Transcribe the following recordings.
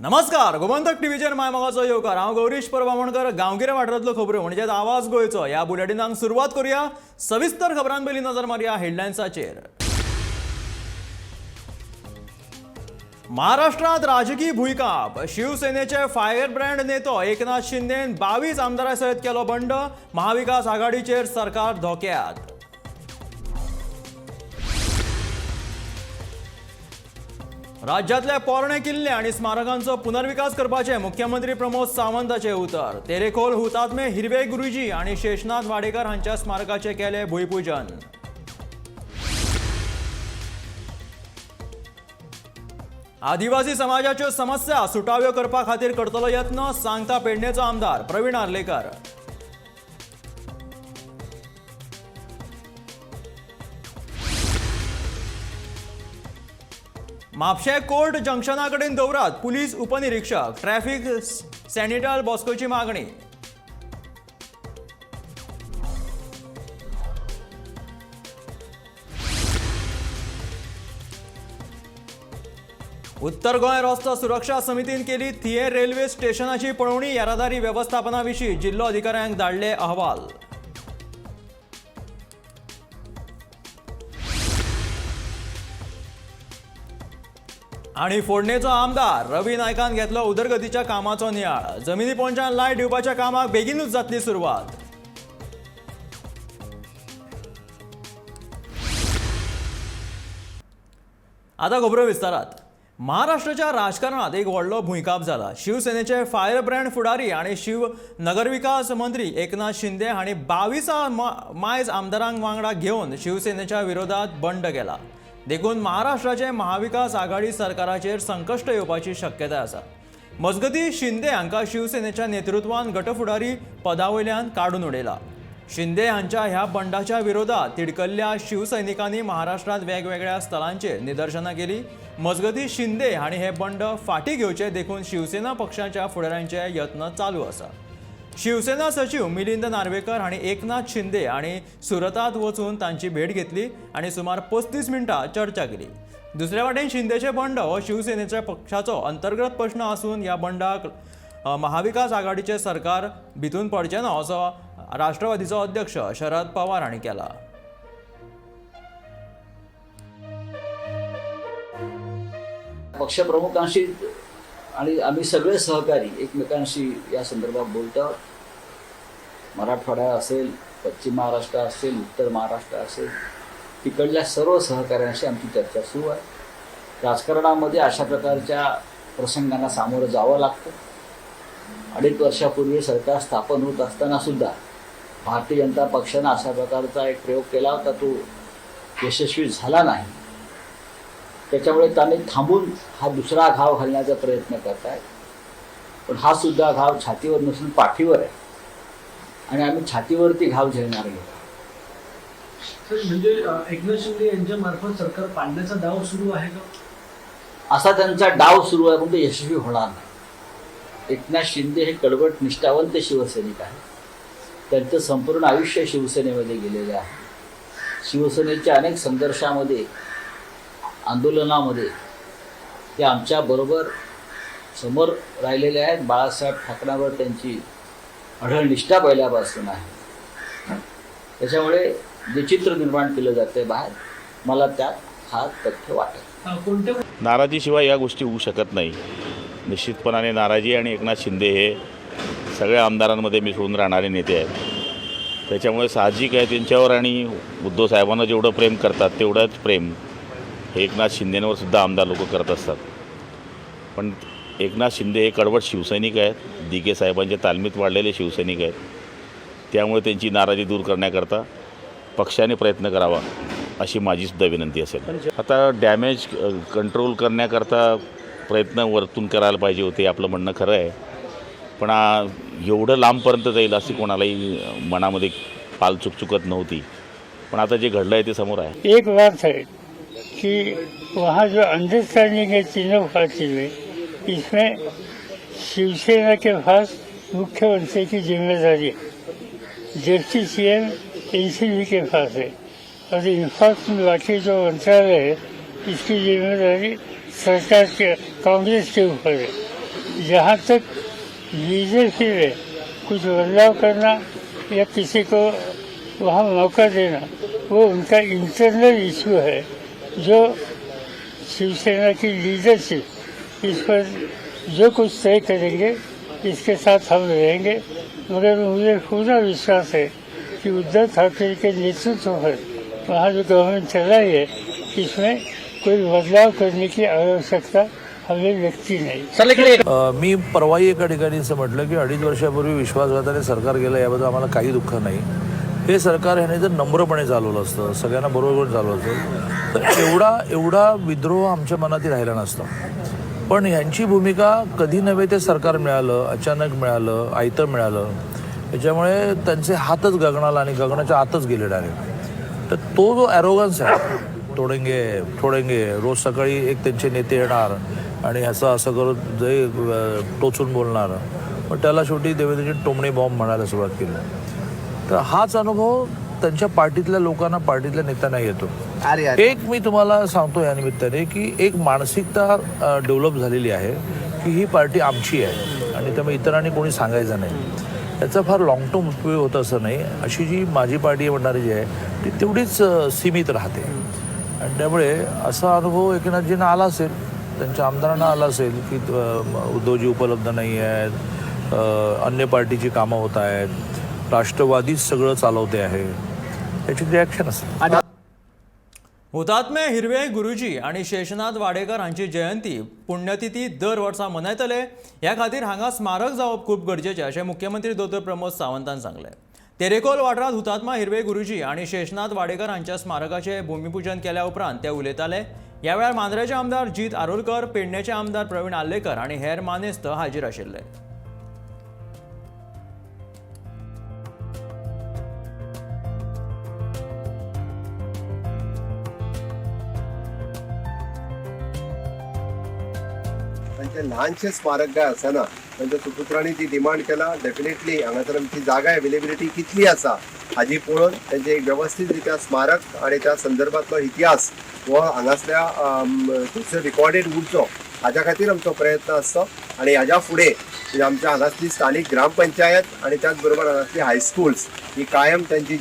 नमस्कार, गोमंतक टीव्हीचेर my मोगाचो येवकार. हांव गौरीश परबामणकर. गांवगिऱ्या वाठारांतलो खबऱ्यो म्हणजेच आवाज गोंयचो ह्या बुलेटिनाक सुरवात करूया. सविस्तर खबरां पयलीं नजर मारया हेडलायन्साचेर. महाराष्ट्रात राजकीय भुंयकांप. शिवसेनेचे फायर ब्रँड नेतो एकनाथ शिंदेन 22 आमदारां सयत केलो बंड. महाविकास आघाडीचेर सरकार धोक्यात. राज्यातले पोरणे किल्ले आणि स्मारकांचो पुनर्विकास करपाचे मुख्यमंत्री प्रमोद सावंताचे उतर. तेरेखोल हुतात्मे हिरवे गुरुजी आणि शेषनाथ वाडेकर हांच्या स्मारकाचे केले भूंयपूजन. आदिवासी समाजाच्यो समस्या सुटाव्यो करपा खातीर करतलो यत्न, सांगता पेडणेचो आमदार प्रवीण आर्लेकर. म्हापशें कोर्ट जंक्शना कडेन दवरात पुलीस उपनिरीक्षक. ट्रॅफिक सॅनिटल बॉस्कोची मागणी. उत्तर गोंय रस्तो सुरक्षा समितीन केली थिये रेल्वे स्टेशनाची पळोवणी. येरादारी वेवस्थापना विशीं जिल्लो अधिकाऱ्यांक धाडले अहवाल. आणि फोडणेचो आमदार रवी नायकान घेतलो उदरगतीच्या कामाचो नियाळ. जमिनी पोंच्यान लायट दिवपाच्या कामाक बेगीनूच जातली सुरवात. आता खबरो विस्तारात. महाराष्ट्राच्या राजकारणात एक व्हडलो भुंयकांप जाला. शिवसेनेचे फायर ब्रँड फुडारी आणि शिव नगरविकास मंत्री एकनाथ शिंदे हांणी 22 मायज आमदारांक वांगडा घेवन शिवसेनेच्या विरोधात बंड केला. देखून महाराष्ट्राचे महाविकास आघाडी सरकाराचेर संकश्ट येवपाची शक्यताय आसा. मजगती शिंदे हांकां शिवसेनेच्या नेतृत्वान गटफुडारी पदावयल्यान काडून उडयला. शिंदे हांच्या ह्या बंडाच्या विरोधात तिडकल्ल्या शिवसैनिकांनी महाराष्ट्रांत वेगवेगळ्या स्थलांचेर निदर्शनां केली. मजगती शिंदे हांणी हे बंड फाटीं घेवचे देखून शिवसेना पक्षाच्या फुडाऱ्यांचे यत्न चालू आसा. शिवसेना सचिव मिलिंद नार्वेकर हांणी एकनाथ शिंदे आनी सुरतात वचून तांची भेट घेतली आनी सुमार 35 मिनटां चर्चा केली. दुसऱ्या वाटेन शिंदेचे बंड हो शिवसेनेच्या पक्षाचो अंतर्गत प्रश्न आसून ह्या बंडाक महाविकास आघाडीचे सरकार भितून पडचें ना असो राष्ट्रवादीचो अध्यक्ष शरद पवार हांणी केला. पक्षप्रमुखांशी आणि आम्ही सगळे सहकारी एकमेकांशी या संदर्भात बोलतो. मराठवाडा असेल, पश्चिम महाराष्ट्र असेल, उत्तर महाराष्ट्र असेल, तिकडल्या सर्व सहकाऱ्यांशी आमची चर्चा सुरू आहे. राजकारणामध्ये अशा प्रकारच्या प्रसंगांना सामोरं जावं लागतं. 2.5 वर्षापूर्वी सरकार स्थापन होत असताना सुद्धा भारतीय जनता पक्षानं अशा प्रकारचा एक प्रयोग केला होता, तो यशस्वी झाला नाही. त्याच्यामुळे त्यांनी थांबून हा दुसरा घाव घालण्याचा प्रयत्न करतायत. पण हा सुद्धा घाव छातीवर नसून पाठीवर आहे आणि आम्ही छातीवरती घाव झेलणार आहोत. सर, म्हणजे एकनाथ शिंदे यांच्या मार्फत सरकार पाडण्याचा डाव सुरू आहे का? असा त्यांचा डाव सुरू आहे, पण ते यशस्वी होणार नाही. एकनाथ शिंदे हे कडवट निष्ठावंत शिवसैनिक आहेत. त्यांचं संपूर्ण आयुष्य शिवसेनेमध्ये गेलेलं आहे. शिवसेनेच्या अनेक संघर्षामध्ये, आंदोलनामध्ये ते आमच्याबरोबर समोर राहिलेले आहेत. बाळासाहेब ठाकरेंवर त्यांची अढळ निष्ठा पहिल्यापासून आहे. त्याच्यामुळे जे चित्र निर्माण केलं जातं बाहेर, मला त्यात हा तथ्य वाटत. कोणत्या नाराजीशिवाय या गोष्टी होऊ शकत नाही. निश्चितपणाने नाराजी आणि एकनाथ शिंदे हे सगळ्या आमदारांमध्ये मिसळून राहणारे नेते आहेत. त्याच्यामुळे साहजिक आहे त्यांच्यावर आणि उद्धव साहेबांना जेवढं प्रेम करतात तेवढंच प्रेम हे एकनाथ शिंदेंवर सुद्धा आमदार लोक करत असतात. पण एकनाथ शिंदे हे कडवट शिवसैनिक आहेत, दिघे साहेबांच्या तालमीत वाढलेले शिवसैनिक आहेत. त्यामुळे त्यांची नाराजी दूर करण्याकरता पक्षाने प्रयत्न करावा अशी माझीसुद्धा विनंती असेल. आता डॅमेज कंट्रोल करण्याकरता प्रयत्न वरतून करायला पाहिजे होते, आपलं म्हणणं खरं आहे. पण एवढं लांबपर्यंत जाईल अशी कोणालाही मनामध्ये पाल चुकचुकत नव्हती. पण आता जे घडलं आहे ते समोर आहे. एक बात है कि वहाँ जो अंडरस्टैंडिंग है तीनों पार्टी में, इसमें शिवसेना के पास मुख्यमंत्री की जिम्मेदारी है, डिप्टी सीएम एनसीपी के पास है और इन्फॉर्मेशन बाकी जो मंत्रालय है इसकी जिम्मेदारी सरकार के कांग्रेस के ऊपर है. जहाँ तक बीजेपी में कुछ बदलाव करना या किसी को वहाँ मौका देना, वो उनका इंटरनल इशू है। जो शिवसेना की लीडरशिप इस पर जो कुछ तय करेंगे, इसके साथ हम रहेंगे। मगर मुझे पूरा विश्वास है कि उद्धव ठाकरे के नेतृत्व पर वहाँ जो गवर्नमेंट चलाई है, इसमें कोई बदलाव करने की आवश्यकता हमें लगती नहीं। मी परवाही एका ठिकाणी असं म्हटलं की 2.5 वर्षापूर्वी विश्वासघाताने सरकार गेलं याबद्दल आम्हाला काही दुःख नाही. हे सरकार ह्याने जर नम्रपणे चालवलं असतं, सगळ्यांना बरोबर चालवलं असतं, तर एवढा एवढा विद्रोह आमच्या मनातही राहिला नसता. पण ह्यांची भूमिका कधी नव्हे ते सरकार मिळालं, अचानक मिळालं, आयतं मिळालं, त्याच्यामुळे त्यांचे हातच गगनाला आणि गगनाच्या आतच गेले डायरेक्ट. तर तो जो ॲरोगन्स आहे, तोडेंगे तोडेंगे, रोज सकाळी एक त्यांचे नेते येणार आणि असं असं करून जे टोचून बोलणार, पण त्याला शेवटी देवेंद्रजी टोमणे बॉम्ब म्हणायला सुरुवात केली. तर हाच अनुभव त्यांच्या पार्टीतल्या लोकांना, पार्टीतल्या नेत्यांना येतो. एक मी तुम्हाला सांगतो या निमित्ताने की एक मानसिकता डेव्हलप झालेली आहे की ही पार्टी आमची आहे आणि त्यामुळे इतरांनी कोणी सांगायचं नाही. त्याचा फार लाँग टर्म उपयोग होत असं नाही. अशी जी माझी पार्टी म्हणणारी जी आहे ती तेवढीच सीमित राहते आणि त्यामुळे असा अनुभव एकनाथजींना आला असेल, त्यांच्या आमदारांना आला असेल की उद्धवजी उपलब्ध नाही आहेत, अन्य पार्टीची कामं होत आहेत, राष्ट्रवादीच सगळं चालवते आहे, याची रिॲक्शन असेल. हुतात्मे हिरवे गुरुजी आनी शेषनाथ वाडेकर हांची जयंती पुण्यतिथी दर वर्सा मनयतले. ह्या खातीर हांगा स्मारक जावप खूब गरजेचें अशें मुख्यमंत्री दोतोर प्रमोद सावंतान सांगलें. तेरेखोल वाठारांत हुतात्मा हिरवे गुरुजी आनी शेषनाथ वाडेकर हांच्या स्मारकाचें भुमिपूजन केल्या उपरांत ते उलयताले. ह्या वेळार मांद्रेचे आमदार जीत आरोलकर, पेडणेचे आमदार प्रवीण आर्लेकर आनी हेर मानेस्त हाजीर आशिल्ले. तांचें ल्हानशें स्मारक काय आसना, तांच्या सुपुत्रांनी ती डिमांड केला. डेफिनेटली हांगासर आमची जागा एवेलेबिलिटी कितली आसा हाजी पळोवन तांचें एक वेवस्थीत रित्या स्मारक आणि त्या संदर्भातलो इतिहास हो हांगासल्या थंयसर रिकॉर्डेड उरचो हाज्या खातीर आमचो प्रयत्न आसचो. आनी हाज्या फुडें म्हणजे आमच्या हांगासली स्थानीक ग्रामपंचायत आणि त्याच बरोबर हांगासली हायस्कुल्स ही कायम तांची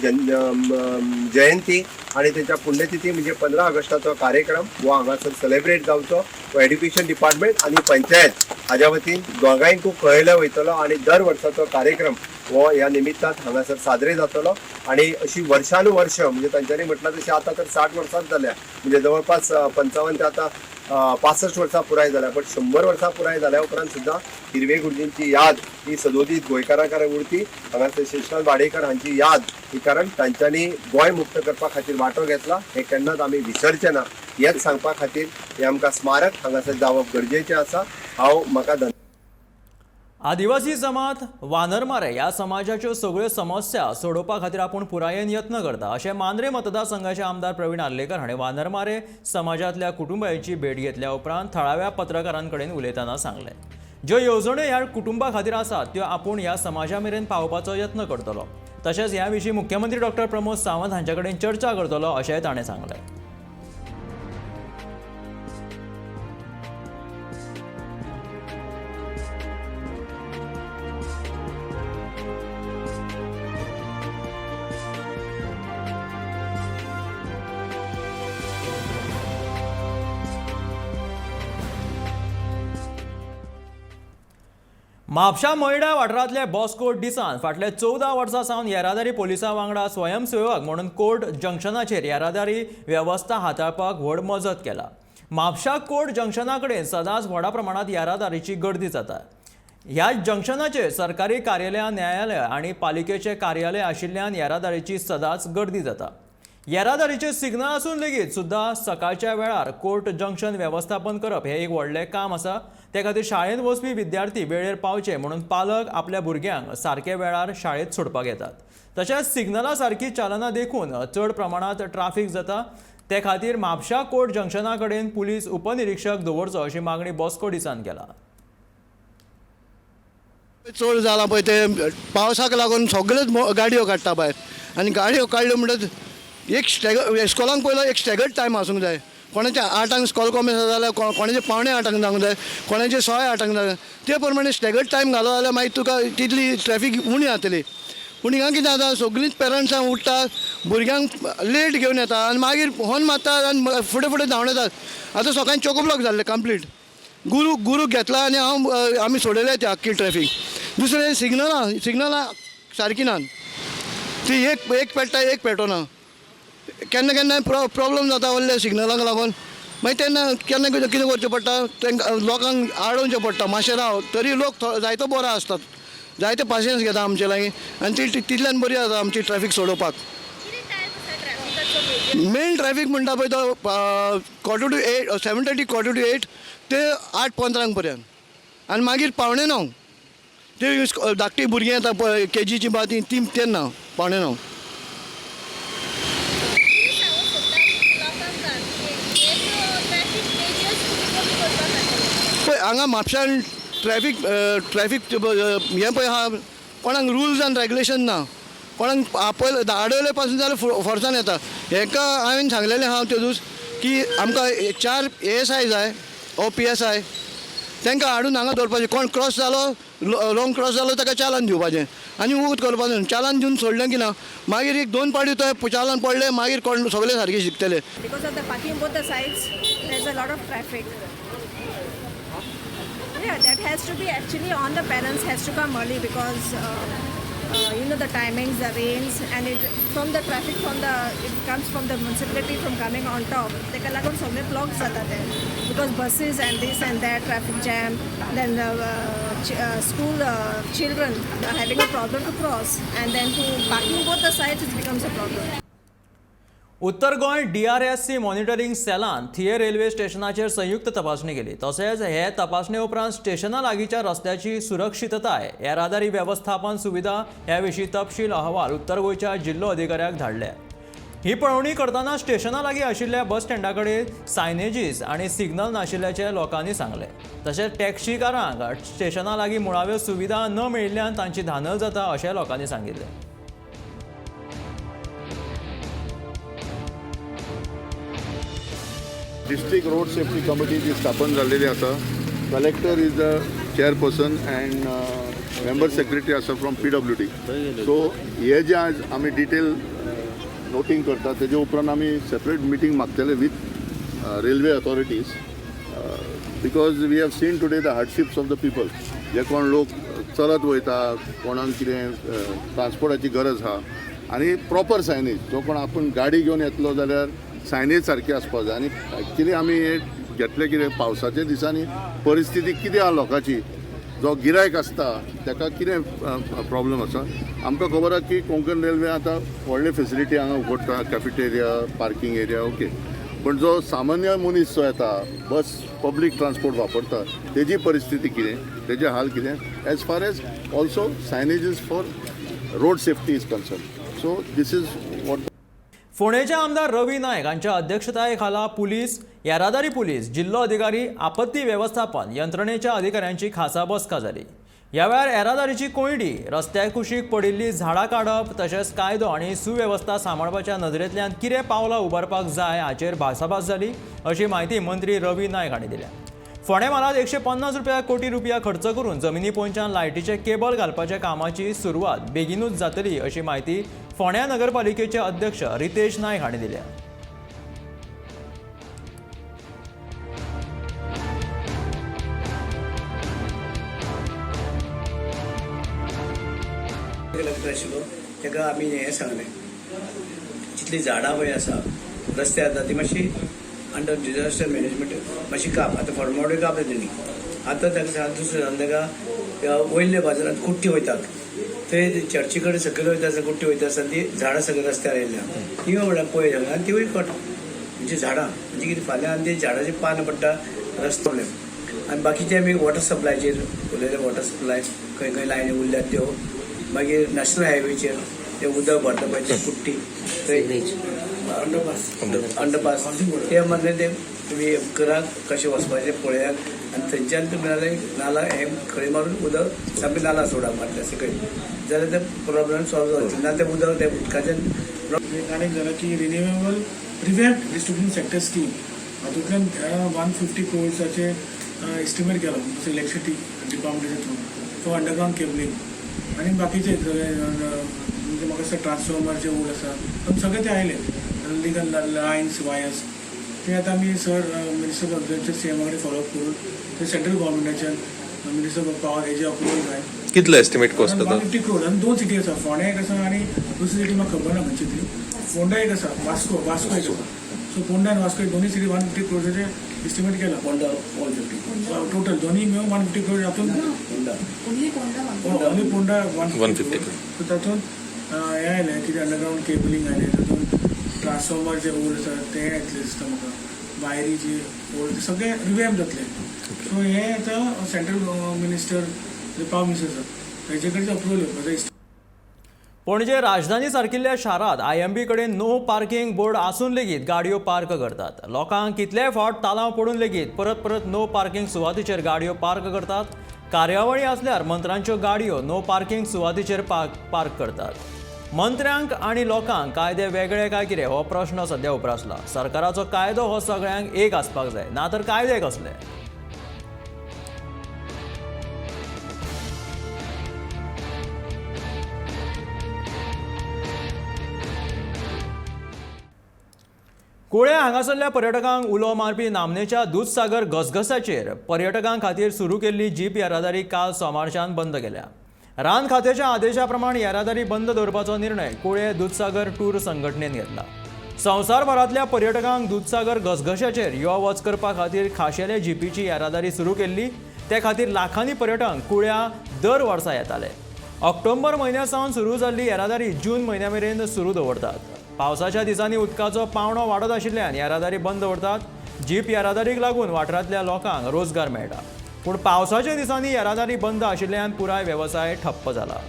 जयंती आणि त्यांच्या पुण्यतिथी म्हणजे 15 ऑगस्टाचो कार्यक्रम हो हांगासर सेलिब्रेट जावचो. हो एड्युकेशन डिपार्टमेंट आनी पंचायत हाज्या वतीन दोगांयकूय कळयलो वयतलो आणि दर वर्साचो कार्यक्रम हो ह्या निमित्तान हांगासर साजरे जातलो. आणि अशी वर्षानुवर्ष म्हणजे तांच्यांनी म्हटलां तशें आतां तर 60 वर्सांच जाल्या, म्हणजे जवळपास 55 ते आतां 65 वर्सां पुराय जाल्या, पण 100 वर्सां पुराय जाल्या उपरांत सुद्दां हिरवे गुरुजींची याद ही सदोदीत गोंयकारां उरती. हांगासर शेषनाथ वाडेकर हांची याद ही, कारण तांच्यांनी गोंय मुक्त करपा खातीर वांटो घेतला हें केन्नाच आमी विसरचे ना, हेच सांगपा खातीर हें आमकां स्मारक हांगासर जावप गरजेचें आसा. हांव म्हाका आदिवासी जमात वानरमारे ह्या समाजाच्यो सगळ्यो समस्या सोडोवपा खातीर आपूण पुरायेन यत्न करता अशें मांद्रे मतदारसंघाचे आमदार प्रवीण आर्लेकर हाणें वानरमारे समाजांतल्या कुटुंबांची भेट घेतल्या उपरांत थळाव्या पत्रकारां कडेन उलयतना सांगलें. ज्यो येवजण्यो ह्या कुटुंबा खातीर आसात त्यो आपूण ह्या समाजा मेरेन पावोवपाचो यत्न करतलो. तशेंच ह्या विशीं मुख्यमंत्री डॉक्टर प्रमोद सावंत हांचे कडेन चर्चा करतलो अशेंय ताणें सांगलें. म्हापशा मयडा वाठारांतल्या बॉस्को डिसान फाटल्या 14 वर्सां सावन येरादारी पोलिसां वांगडा स्वयंसेवक म्हणून कोर्ट जंक्शनाचेर येरादारी वेवस्था हाताळपाक व्हड मजत केला. म्हापशा कोर्ट जंक्शना कडेन सदांच व्हडा प्रमाणांत येरादारीची गर्दी जाता. ह्या जंक्शनाचेर सरकारी कार्यालयां, न्यायालय आनी पालिकेचे कार्यालय आशिल्ल्यान येरादारीची सदांच गर्दी जाता. येरादारीचे सिग्नल आसून लेगीत सुद्दां सकाळच्या वेळार कोर्ट जंक्शन वेवस्थापन करप हें एक व्हडलें काम आसा. ते खातीर शाळेंत वचपी विद्यार्थी वेळेर पावचे म्हणून पालक आपल्या भुरग्यांक सारके वेळार शाळेंत सोडपाक येतात. तशेंच सिग्नला सारकी चालना देखून चड प्रमाणांत ट्राफीक जाता. ते खातीर म्हापशा कोर्ट जंक्शना कडेन पुलीस उपनिरीक्षक दवरचो अशी मागणी बॉस्को डिसान केला. चड जालां पळय तें पावसाक लागून सगळ्योच गाडयो काडटा भायर, आनी गाडयो काडल्यो म्हणटच एक स्टॅगर इस्कॉलांक पयलो एक स्टॅगर्ड टायम आसूंक जाय. कोणाचें 8ांक स्कॉल कॉमेस आसा जाल्यार कोणाचें 7:45 जावंक जाय, कोणाचें 8:15 जावंक जाय. ते प्रमाणे स्टॅगर्ड टायम घालो जाल्यार मागीर तुका तितली ट्रॅफीक उणी जातली. पूण हिंगा कितें जाता, सगळींच पेरंट्सां उठ्ठा, भुरग्यांक लेट घेवन येता आनी मागीर हॉर्न मारतात आनी फुडें फुडें धांवडयतात. आतां सकाळीं चोको ब्लॉक जाल्लें कंप्लीट. गुरू घेतला आनी हांव आमी सोडयल्या ती आख्खी ट्रॅफीक. दुसरें सिग्नलां सारकीं ना, ती एक एक पेट्टा एक पेटना. केन्ना केन्ना प्रॉब्लम जाता व्हडले सिग्नलांक लागून. मागीर तेन्ना केन्ना कितें कितें करचें पडटा, तांकां लोकांक आडोवचें पडटा मातशें राव, तरी लोक जायतो बरो आसतात, जायते पासियेंस घेता आमचे लागीं आनी ती तितल्यान बरी जाता आमची ट्रॅफीक सोडोवपाक. मेन ट्रॅफीक म्हणटा पळय तो 7:45, 7:45 ते 8:15 पर्यंत आनी मागीर 8:45 ते धाकटी भुरगीं येता पळय केजीची बा ती ती तेन्ना 8:45. पळय हांगा म्हापशान ट्रॅफीक ट्रॅफीक हें पळय आहा, कोणाक रुल्स आनी रेगुलेशन ना, कोणाक आपयले आडयले पासून जाल्यार फोर्सान येता. हेका हांवें सांगलेलें आहा ते दीस की आमकां 4 ASI जाय ओ PSI, तांकां हाडून हांगा दवरपाचें. कोण क्रॉस जालो, रॉंग क्रॉस जालो ताका चालान दिवपाचें आनी उगत करपाचें. चालान दिवन सोडलें की ना मागीर 1-2 पावटी तो चालान पडलें मागीर कोण सगळे सारके शिकतले. Because of the parking both the sides, there is a lot of traffic. Yeah, that has to be actually on the parents has to come early because you know the timings, the rains, and it from the traffic from the it comes from the municipality from coming on top. तेका लागून सगळे block जाता ते because buses and this and that traffic jam, then the school children are having a problem to cross, and then to parking both the sides it becomes a problem. Uttar Goa DRSC monitoring सेलान थिये railway स्टेशनाचेर संयुक्त तपासणी केली. तशेंच हे तपासणे उपरांत स्टेशना लागींच्या रस्त्याची सुरक्षितताय, येरादारी वेवस्थापन सुविधा ह्या विशीं तपशील अहवाल उत्तर गोंयच्या जिल्लो अधिकाऱ्याक धाडले. ही पळोवणी करतना स्टेशना लागीं आशिल्ल्या बस स्टँडा कडेन सायनेजीस आनी सिग्नल नाशिल्ल्याचें लोकांनी सांगलें. तशेंच टॅक्सीकारांक स्टेशना लागीं मुळाव्यो सुविधा न मेळिल्ल्यान तांची धानल जाता अशें लोकांनी सांगिल्लें. डिस्ट्रिक्ट रोड सेफ्टी कमिटी जी स्थापन जाल्लेली आसा, Collector is the chairperson and member secretary आसा फ्रॉम PWD. सो हे जे आज आमी डिटेल नोटींग करता तेजे उपरांत आमी सेपरेट मिटींग मागतले with railway authorities, because we have seen today the hardships of the people. जे कोण लोक चलत वयता, कोणाक कितें ट्रान्सपोर्टाची गरज आहा आनी प्रॉपर सायनेज, जो कोण आपूण गाडी घेवन येतलो जाल्यार सायनेज सारकी आसपाक जाय. आनी एक्चुली आमी हे घेतले कितें पावसाच्या दिसांनी परिस्थिती कितें आहा लोकांची, जो गिरायक आसता ताका कितें प्रॉब्लम आसा. आमकां खबर आहा की कोंकण रेल्वे आतां व्हडले फेसिलिटी हांगा उगडटा, कॅफेटेरिया, पार्किंग एरिया, ओके, पण जो सामान्य मनीस जो येता बस पब्लीक ट्रान्सपोर्ट वापरता तेजी परिस्थिती कितें, तेजे हाल कितें, as far as also signages for road safety is concern. So this is what. फोंडेचे आमदार रवी नायक हांच्या अध्यक्षताये खाला पुलीस, येरादारी पुलीस, जिल्लो अधिकारी, आपत्ती वेवस्थापन यंत्रणेच्या अधिकाऱ्यांची खासा बसका जाली. ह्या वेळार येरादारीची कोंयडी, रस्त्या कुशीक पडिल्ली झाडां काडप तशेंच कायदो आनी सुवेवस्था सांबाळपाच्या नदरेंतल्यान कितें पावलां उबारपाक जाय हाचेर भासाभास जाली अशी म्हायती मंत्री रवी नायक हांणी दिल्या. फोंडें म्हालांत 150 कोटी रुपया खर्च करून जमिनी पोंच्यान लायटीचे केबल घालपाच्या कामाची सुरवात बेगीनूच जातली अशी म्हायती फोंड्या नगरपालिकेचे अध्यक्ष रितेश नायक हांणी दिल्या. कलेक्टर आशिल्लो ताका आमी हें सांगलें, जितलीं झाडां पळय आसा रस्त्यार आसा ती मातशी अंडर डिजास्टर मॅनेजमेंट मातशी काप. आतां फॉर्मावटी कापले तेणी, आतां ताका सांग दुसरें सांग ताका वयल्या बाजारांत कुट्टी वयतात थंय चर्ची कडेन सकयल वयता आसतना कुट्टी वयता आसतना ती झाडां सगळीं रस्त्यार आयल्या तिवूय म्हणल्यार पळय सांगला आनी तिवूय कट म्हणजे झाडां म्हणजे कितें फाल्यां आनी ते झाडाचें पान पडटा रस्तो प्रॉब्लेम. आनी बाकीचे आमी वॉटर सप्लायचेर उलयले, वॉटर सप्लाय खंय खंय लायनी उरल्यात त्यो, मागीर नॅशनल हायवेचेर ते उदक भरता पळय ते कुट्टी थंय अंडरपास ते म्हणलें ते तुमी करात कशें वचपाचें पळयात आनी थंयच्यान तुमी नाल्यार नाला हें खळी मारून उदक सामकें नाला सोडा मारल्या सकयल जाल्यार ते प्रॉब्लम सॉल्व जावचें ना. तें उदक तें उदकाचें आनी एक जालां की renewable revamp distribution sector scheme हातूंतल्यान अरावंड 150 क्रोर्साचे एस्टिमेट केला इलेक्ट्रिसिटी डिपार्टमेंटाच्या थ्रू, सो अंडरग्रावंड केबलिंग आनी बाकीचे सगळे, म्हणजे म्हाका दिसता ट्रान्सफॉर्मरचे ओल्ड आसा, पण सगळे ते आयले, लिगल लायन्स, वायर्स, ते आतां आमी सर मिनिस्टर ऑफ सीएमा कडेन फॉलोअप करून ते सेंट्रल गव्हर्मेंटाच्यान मिनिस्टर ऑफ पॉवर हेजे अप्रुवल जाय. कितलो एस्टिमेट कॉस्ट वन जाता? 50 क्रोड. आनी दोन सिटी आसा, फोंड्या एक आसा आनी दुसरी सिटी म्हाका खबर ना खंयची ती. फोंडा एक आसा, वास्को, वास्को एक आसा. सो फोंडा आनी वास्को दोन्ही सिटी 150 क्रोर्साचे एस्टिमेट केला. पोंडा 150. टोटल दोन्ही मेळून 150 क्रोड. हातून पोंडा. ओनली पोंडा 1 150. सो तातूंत हें आयलें कितें, अंडरग्रावंड केबलिंग आयलें, तातूंत ट्रान्सफॉर्मर जे ओल्ड आसा ते येतले दिसता म्हाका, वायरी जे ओल्ड सगळे रिवॅम्प जातले. सो हें आतां सेंट्रल मिनिस्टर जे पावर मिनिस्टर आसा तेजे कडेन अप्रुवल येवपाचो. पणजे राजधानी सारकिल्ल्या शारांत आयएमबी कडेन नो पार्किंग बोर्ड आसून लेगीत गाडयो पार्क करतात. लोकांक कितलेय फावट तालांव पडून लेगीत परत परत नो पार्किंग सुवातीचेर गाडयो पार्क करतात. कार्यावळी आसल्यार मंत्र्यांच्यो गाडयो नो पार्किंग सुवातीचेर पार्क करतात. मंत्र्यांक आनी लोकांक कायदे वेगळे काय कितें हो प्रश्न सध्या उप्रासला. सरकाराचो कायदो हो सगळ्यांक एक आसपाक जाय, ना तर कायदे कसले? कुळ्या हांगासरल्या पर्यटकांक उलो मारपी नामनेच्या दुदसागर घसघसाचेर पर्यटकां खातीर सुरू केल्ली जीप येरादारी काल सोमारच्यान बंद केल्या. रान खात्याच्या आदेशा प्रमाण येरादारी बंद दवरपाचो निर्णय कुळे दुदसागर टूर संघटनेन घेतला. संवसारभरांतल्या पर्यटकांक दुदसागर घसघशाचेर यो वच करपा खातीर खाशेले जिपीची येरादारी सुरू केल्ली. ते खातीर लाखांनी पर्यटक कुळ्या दर वर्सा येताले. ऑक्टोबर म्हयन्या सावन सुरू जाल्ली येरादारी जून म्हयन्या मेरेन सुरू दवरतात. पावसाच्या दिसांनी उदकाचो पावणो वाडत आशिल्ल्यान येरादारी बंद दवरतात. जीप येरादारीक लागून वाठारांतल्या लोकांक रोजगार मेळटा, पूण पावसाच्या दिसांनी येरादारी बंद आशिल्ल्यान पुराय वेवसाय ठप्प जाला.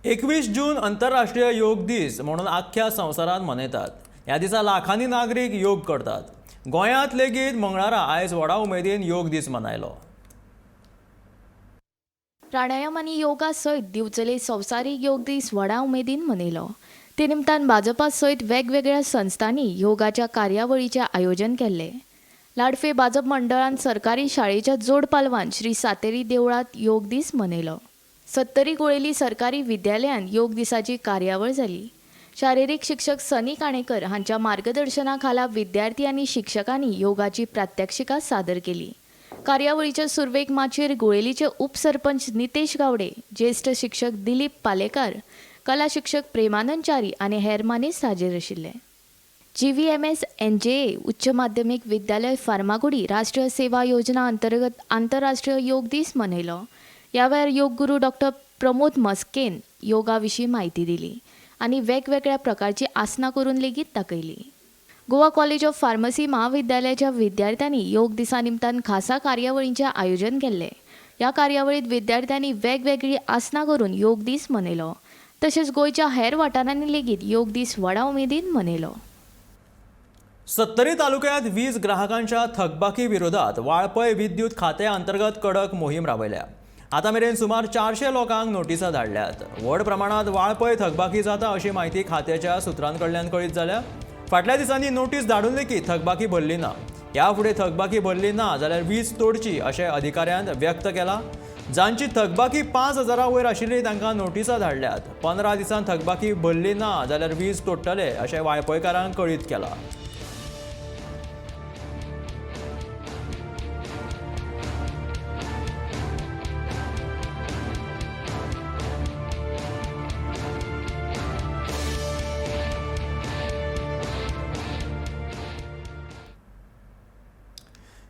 21 जून आंतरराष्ट्रीय योग दीस म्हणून आख्ख्या संवसारांत मनयतात. ह्या दिसा लाखांनी नागरीक योग करतात. गोंयांत लेगीत मंगळारा आयज व्हडा उमेदीन योग दीस मनयलो. प्राणायाम आनी योगा सयत दिवचले संवसारीक योग दीस व्हडा उमेदीन मनयलो. ते निमतान भाजपा सयत वेगवेगळ्या संस्थांनी योगाच्या कार्यावळीचें आयोजन केल्लें. लाडफे भाजप मंडळान सरकारी शाळेच्या जोड पालवान श्री सातेरी देवळांत योग दीस मनयलो. सत्तरी गोळेली सरकारी विद्यालयान योग दिसाची कार्यावळ जाली. शारिरीक शिक्षक सनी काणेकर हांच्या मार्गदर्शना खाला विद्यार्थी आनी शिक्षकांनी योगाची प्रात्यक्षिकां सादर केली. कार्यावळीच्या सुरवेक माचयेर गोळेलीचे उपसरपंच नितेश गावडे, ज्येश्ठ शिक्षक दिलीप पालेकार, कला शिक्षक प्रेमानंद च्यारी आनी हेर मानेस्त हाजीर आशिल्ले. GVMS NJA उच्च माध्यमीक विद्यालय फार्मागुडी राष्ट्रीय सेवा योजना अंतर्गत आंतरराष्ट्रीय योग दीस मनयलो. ह्या वेळार योग गुरू डॉक्टर प्रमोद मस्केन योगा विशीं म्हायती दिली आनी वेगवेगळ्या प्रकारची आसनां करून लेगीत दाखयली. गोवा कॉलेज ऑफ फार्मसी महाविद्यालयाच्या विद्यार्थ्यांनी योग दिसा निमतान खासा कार्यावळींचें आयोजन केल्लें. ह्या कार्यावळींत विद्यार्थ्यांनी वेगवेगळीं आसनां करून योग दीस मनयलो. तशेंच गोंयच्या हेर वाठारांनी लेगीत योग दीस व्हडा उमेदीन मनयलो. सत्तरी तालुक्यात वीज ग्राहकांच्या थकबाकी विरोधात वाळपय विद्युत खात्या अंतर्गत कडक मोहीम राबयल्या. आतां मेरेन सुमार 400 लोकांक नोटिसां धाडल्यात. व्हड प्रमाणात वाळपय थकबाकी जाता अशी म्हायती खात्याच्या सुत्रांकडल्यान कळीत जाल्या. फाटल्या दिसांनी नोटीस धाडून लेगीत थकबाकी भरली ना. ह्या फुडें थकबाकी भरली ना जाल्यार वीज तोडची अशें अधिकाऱ्यान व्यक्त केलां. जांची थकबाकी 5,000 वयर आशिल्ली तांकां नोटिसां धाडल्यात. 15 दिसांत थकबाकी भरली ना जाल्यार वीज तोडटले अशें वाळपयकारांक कळीत केलां.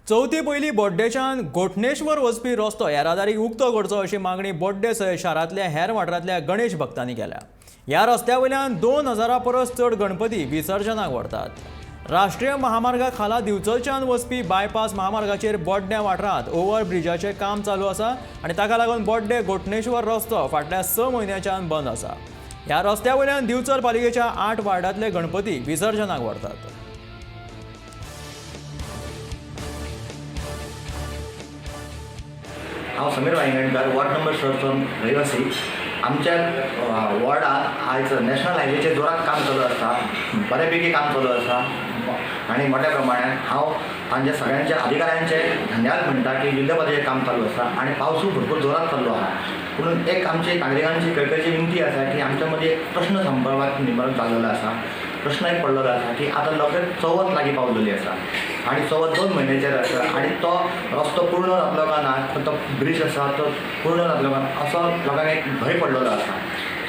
चवथी पयलीं बोड्डेच्यान गोठणेश्वर वचपी रस्तो येरादारीक उक्तो करचो अशी मागणी बोड्डे सयत शारांतल्या हेर वाठारांतल्या गणेश भक्तांनी केल्या. ह्या रस्त्या वयल्यान 2000 परस चड गणपती विसर्जनाक व्हरतात. राष्ट्रीय महामार्गा खाला दिवचलच्यान वचपी बायपास महामार्गाचेर बोड्ड्या वाठारांत ओव्हर ब्रिजाचें काम चालू आसा आनी ताका लागून बोड्डे गोठणेश्वर रस्तो फाटल्या 6 म्हयन्याच्यान बंद आसा. ह्या रस्त्या वयल्यान दिवचल पालिकेच्या 8 वार्डांतले गणपती विसर्जनाक व्हरतात. हांव समीर वायंगणकर, वॉर्ड नंबर 6 रहिवासी. आमच्या वॉर्डात आयज नॅशनल हायवेचेर जोरात काम चालू आसा, बऱ्यापैकी काम चालू आसा आनी मोठ्या प्रमाणात हांव तांच्या सगळ्यांच्या अधिकाऱ्यांचे धन्यवाद म्हणटा की जिल्लो काम चालू आसा आनी पावसूय भरपूर जोरात चालू आसा. पूण एक आमची नागरिकांची कळकळीची विनंती आसा की आमच्या मदीं एक प्रश्न संपर्कात निर्माण जाल्लो आसा. प्रश्न एक पडलेलो आसा की आतां लगेच चवथ लागीं पावलेली आसा आनी चवथ 2 म्हयन्याचेर आसा आनी तो रस्तो पूर्ण जातलो काय ना, तो ब्रिज आसा तो पूर्ण जातलो काय ना असो लोकांक एक भंय पडलेलो आसा.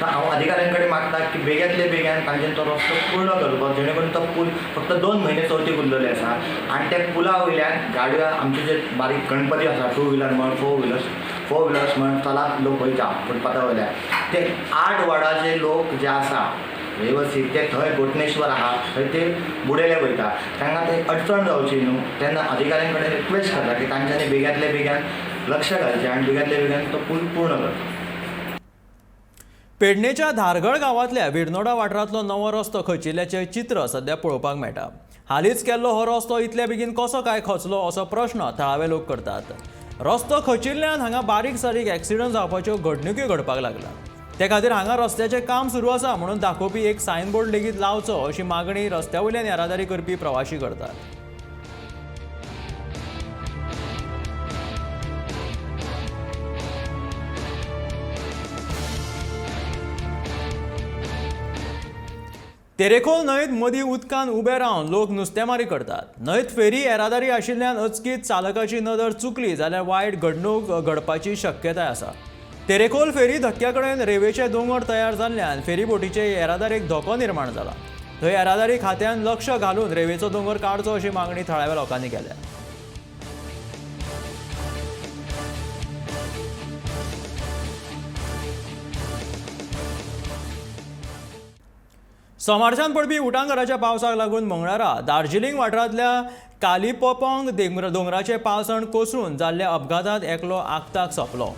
तर हांव अधिकाऱ्यां कडेन मागता की बेगींतले बेगीन तांच्यानी तो रस्तो पूर्ण करचो, जेणे करून तो पूल फक्त 2 म्हयने चवथीक उरलेले आसा आनी त्या पुला वयल्यान गाडयो आमचे जे बारीक गणपती आसा, 2 व्हिलर म्हण, 4 व्हिलर्स म्हण चलात लोक वयता फुटपाथा वयल्यान, ते 8 वॉर्डाचे लोक जे आसा वेवस्थीत ते थंय गोठणेश्वर आहा थंय ते बुडयले वयता, तांकां ते अडचण जावची न्हू. तेन्ना अधिकाऱ्यां कडेन रिक्वेस्ट करता की तांच्यांनी बेगींतले बेगीन लक्ष घालचें आनी बेगींतले बेगीन तो पूल पूर्ण करचो. पेडणेच्या धारगळ गांवांतल्या विरनोडा वाठारांतलो नवो रस्तो खचिल्ल्याचें चित्र सध्या पळोवपाक मेळटा. हालींच केल्लो हो रस्तो इतले बेगीन कसो काय खचलो असो प्रश्न थळावे लोक करतात. रस्तो खचिल्ल्यान हांगा बारीक सारीक एक्सिडंट जावपाच्यो घडणुक्यो घडपाक लागल्या. ते खातीर हांगा रस्त्याचें काम सुरू आसा म्हणून दाखोवपी एक सायनबोर्ड लेगीत लावचो अशी मागणी रस्त्या वयल्यान येरादारी करपी प्रवाशी करतात. तेरेखोल न्हंयेत मदीं उदकान उबे रावन लोक नुस्तेमारी करतात. न्हंयेत फेरी येरादारी आशिल्ल्यान अचकीत चालकाची नदर चुकली जाल्यार वायट घडणूक घडपाची शक्यताय आसा. तेरेखोल फेरी धक्क्या कडेन रेंवेचे दोंगर तयार जाल्ल्यान फेरीबोटीचे येरादारीक धोको निर्माण जाला. थंय येरादारी खात्यान लक्ष घालून रेंवेचो दोंगर काडचो अशी मागणी थळाव्या लोकांनी केल्या. सोमारच्यान पडपी उटांगराच्या पावसाक लागून मंगळारा दार्जिलिंग वाठारांतल्या कालिपोपोंग दोंगराचे पालसण कोसळून जाल्ल्या अपघातांत एकलो आक्ताक सोंपलो.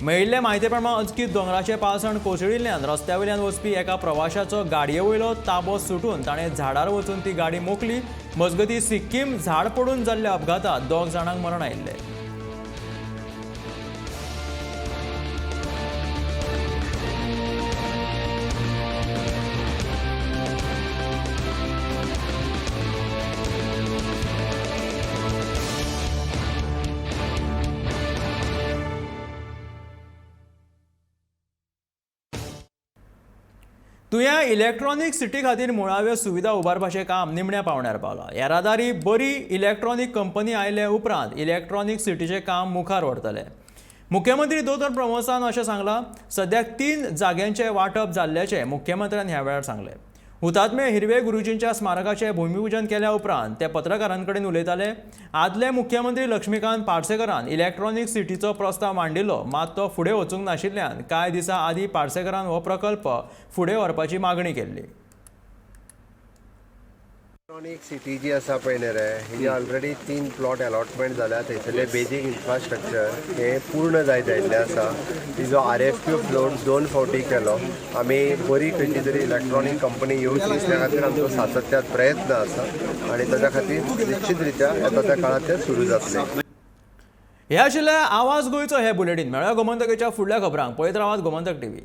मेळिल्ले म्हायती प्रमाण अचकीत दोंगराचें पालसण कोसळिल्ल्यान रस्त्या वयल्यान वचपी एका प्रवाशाचो गाडये वयलो ताबो सुटून ताणें झाडार वचून ती गाडी मोखली. मजगतीं सिक्कीम झाड पडून जाल्ल्या अपघातांत 2 जाणांक मरण आयिल्लें. तुया इलेक्ट्रॉनिक सिटी खातीर मुळाव्यो सुविधा उबारपाचें काम निमण्या पावंड्यार पावलां. येरादारी बरी इलेक्ट्रॉनिक कंपनी आयले उपरांत इलेक्ट्रॉनिक सिटीचें काम मुखार व्हरतले. मुख्यमंत्री दोतोर प्रमोद सावंत अशें सांगलां. सद्याक 3 जाग्यांचें वांटप जाल्ल्याचें मुख्यमंत्र्यान ह्या वेळार सांगलें. हुतात्मे हिरवे गुरुजींच्या स्मारकाचें भूमिपूजन केल्या उपरांत ते पत्रकारां कडेन उलयताले. आदले मुख्यमंत्री लक्ष्मीकांत पार्सेकरान इलेक्ट्रॉनिक सिटीचो प्रस्ताव मांडिल्लो, मात तो फुडें वचूंक नाशिल्ल्यान कांय दिसां आदीं पार्सेकरान हो प्रकल्प फुडें व्हरपाची मागणी केल्ली. इलेक्ट्रॉनिक सिटी जी आसा पळय न्ही रे, ही ऑलरेडी 3 प्लॉट अलॉटमेंट जाल्या. थंयसरलें बेजीक इन्फ्रास्ट्रक्चर हें पूर्ण जायत आयिल्लें आसा. तिजो RFQ फ्लोट 2 फावटी केलो. आमी बरी खंयची तरी इलेक्ट्रॉनिक कंपनी येवची त्या खातीर आमचो सातत्यात प्रयत्न आसा आनी ताच्या खातीर निश्चित रित्या येता त्या काळांत तें सुरू जातलें. हे आशिल्लें आवाज गोंयचो हें बुलेटीन. मेळ्ळ्या गोमंतकाच्या फुडल्या खबरांक. पळयत रावात गोमंतक टीव्ही.